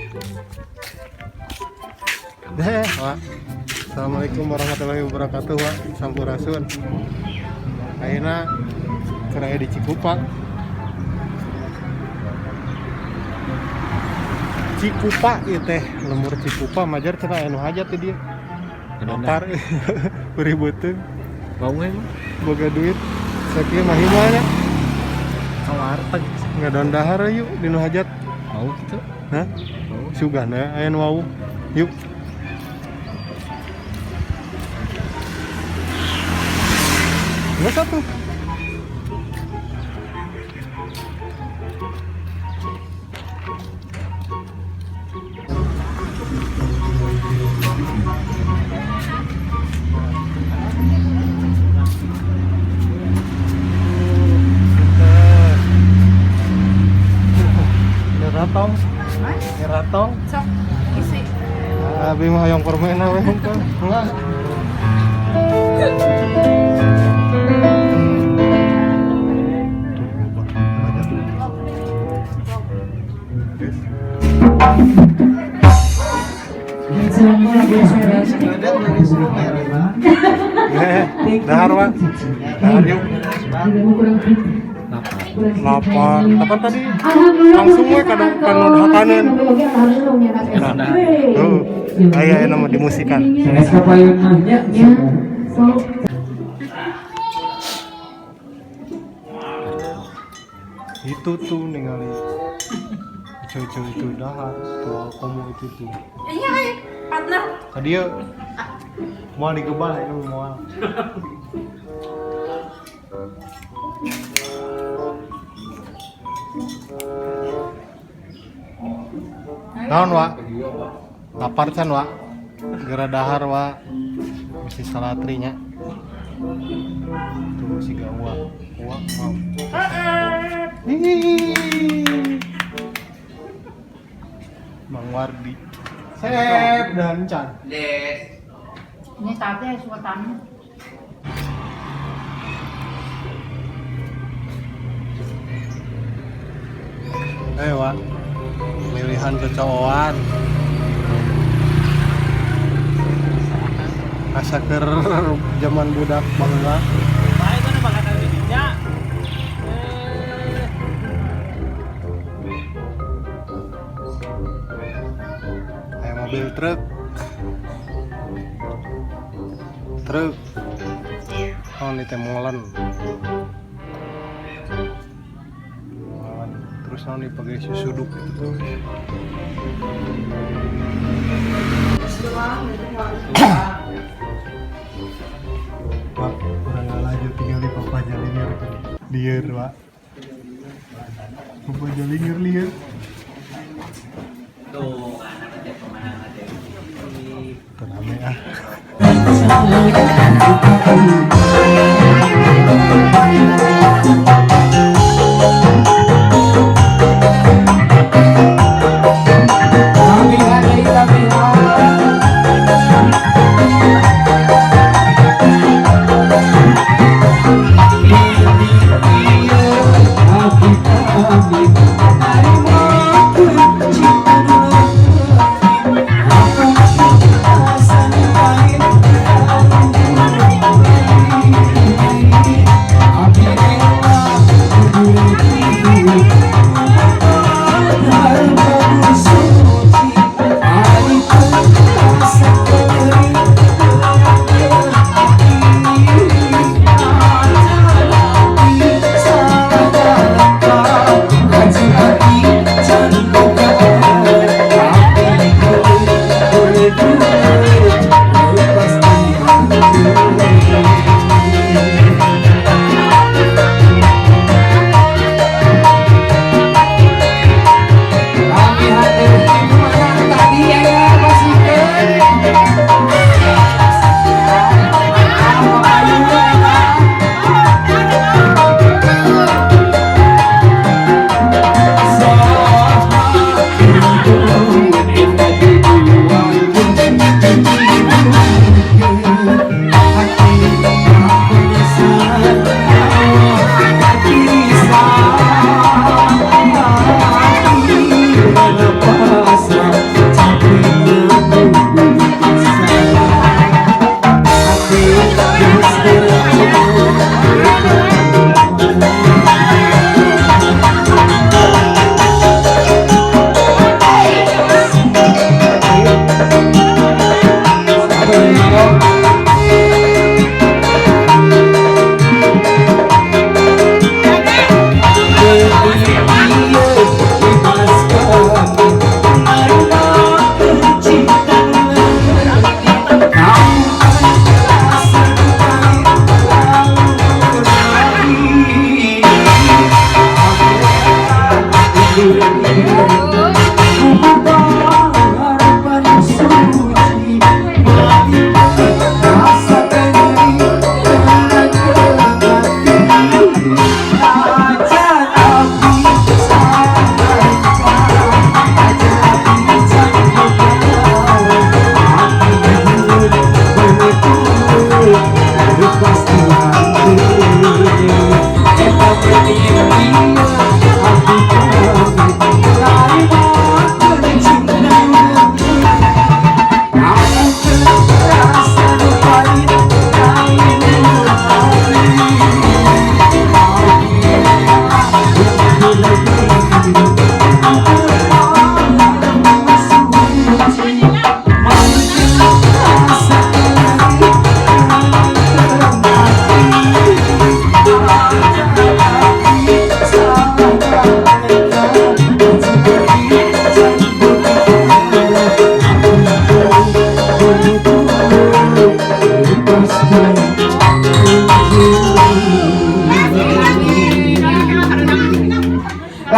Deh, Wak. Assalamualaikum warahmatullahi wabarakatuh, Wak. Sampurasun. Ayeuna keur aya di Cikupa. Cikupa ieu teh, lembur Cikupa majar cenah aya nu hajat di dieu. Lapar. Perih beuteung, Mau emang? Boga duit. Sakieu mah himal nya. Ke warteg. Ngadon dahar yuk di nu hajat. Mau gitu? Hah? Mau. Sugana aya nu wawuh. Yuk. Nggak satu. Ini ratong. Ini ratong. Sok isi. Abi mah hayang permen we hungkul. Enggak. Tuh, loba. Banyak. Guys. Eh, dahar, Wak. Dahar yuk. Lapar. Lapar. Kapan tadi? Langsung we kadang kan hakaneun. Nah, tuh. Aya aya mah dimusikan. Itu tuh ningali cewek-cewek itu dahar, tuh komo itu tuh. Iya, partner. Tadi ya mau digebal ya mau. Naon, Wak? Lapar can, Wak? Gera dahar, Wak. Mesti salatrinya. Tuh si gawa. Wak mau. Hihihi. Mang Wardi. Sep dan Can. Ini sate sultan. Eh, Wak. Pilihan kecowoan. Asa keur zaman budak baheula. Baik kan bakal bikinnya. Eh. Aya mobil truk. Truk. Oh, ini teh molen. Molen. Terus naon dipakai susuduk itu tuh. Pak, kurang laju tinggal di Papa Jalingir kan. Lieur, Pak. Papa Jalingir lieur. Tuh, anak teh kemana teh? Terame ah.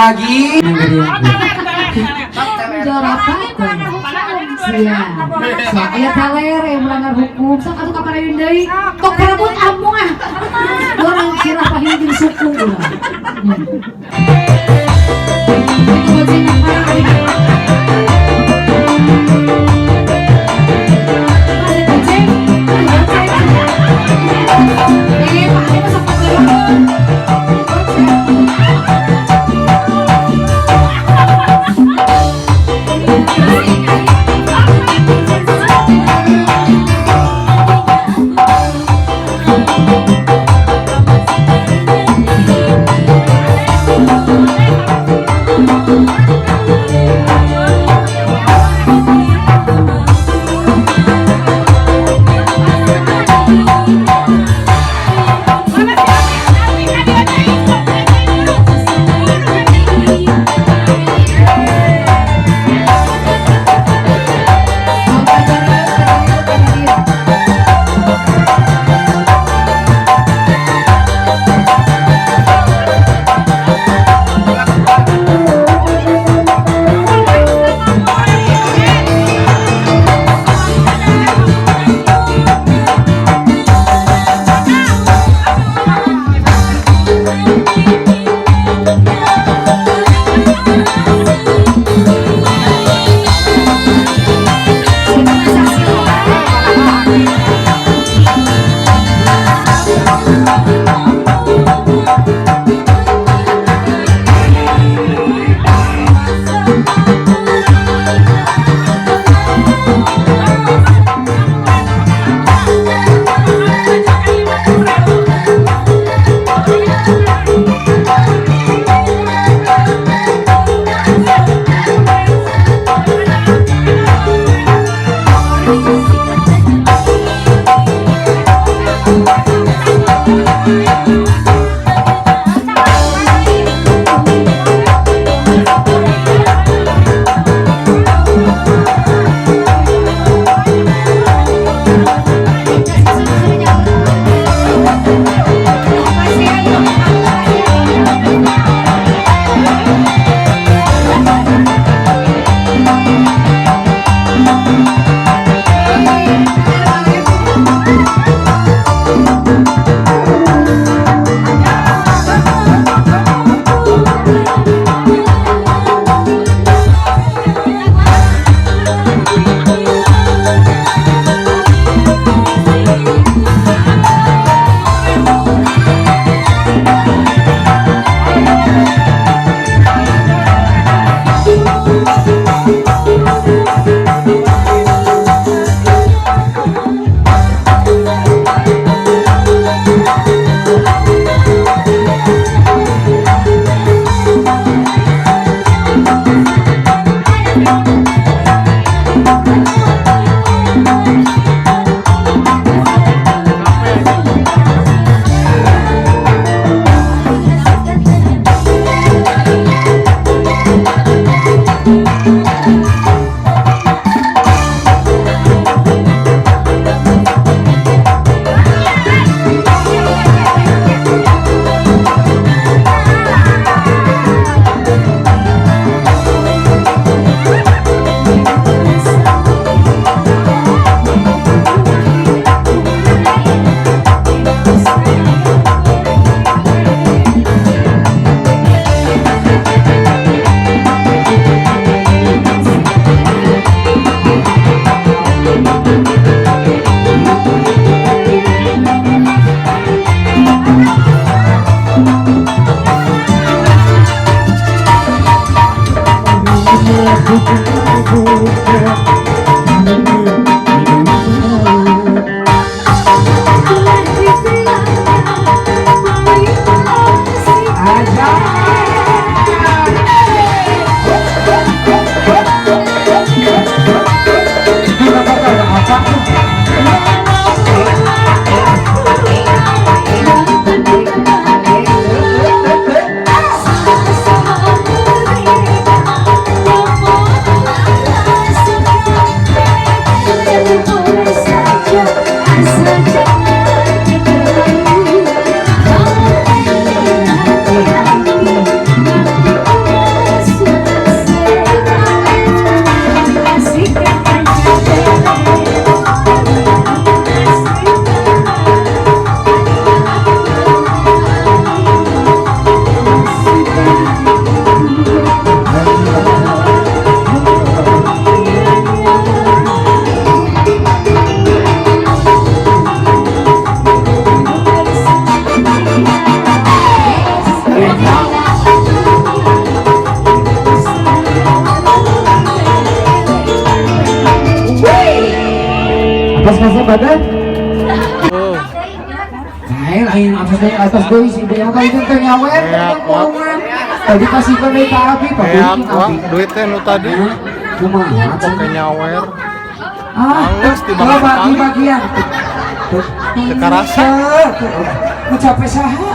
Lagi. Jorapa sia. Sok aya teler yang melanggar hukum. Sok atuh kaparayun deui. Tok perebut amung ah. Dorong sirah pahing jeung suku ulah. Itu goceng kaparayun. Ada goceng, ada goceng. Eh, Pak Ade masa perebut. Goceng. Atas kasih badan. Oh, Ay, lain atas deui, atas deui si dia mah itu teh nyawer. Kayak kuat. Tadi kasih ke deui ka abi, Pak. Kayak kuat duit teh nu tadi. Kumaha? Pakai nyawer. Ah, Halus di kalau bawah kali. bagi-bagian. Teu karasa. Mau capek saha?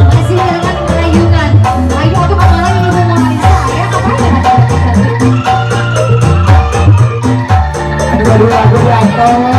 Masih dengan rayungan. Rayu atau kemana ini Ibu Mona Lisa ya? Kapan ya? Aduh, aduh, aduh, aduh.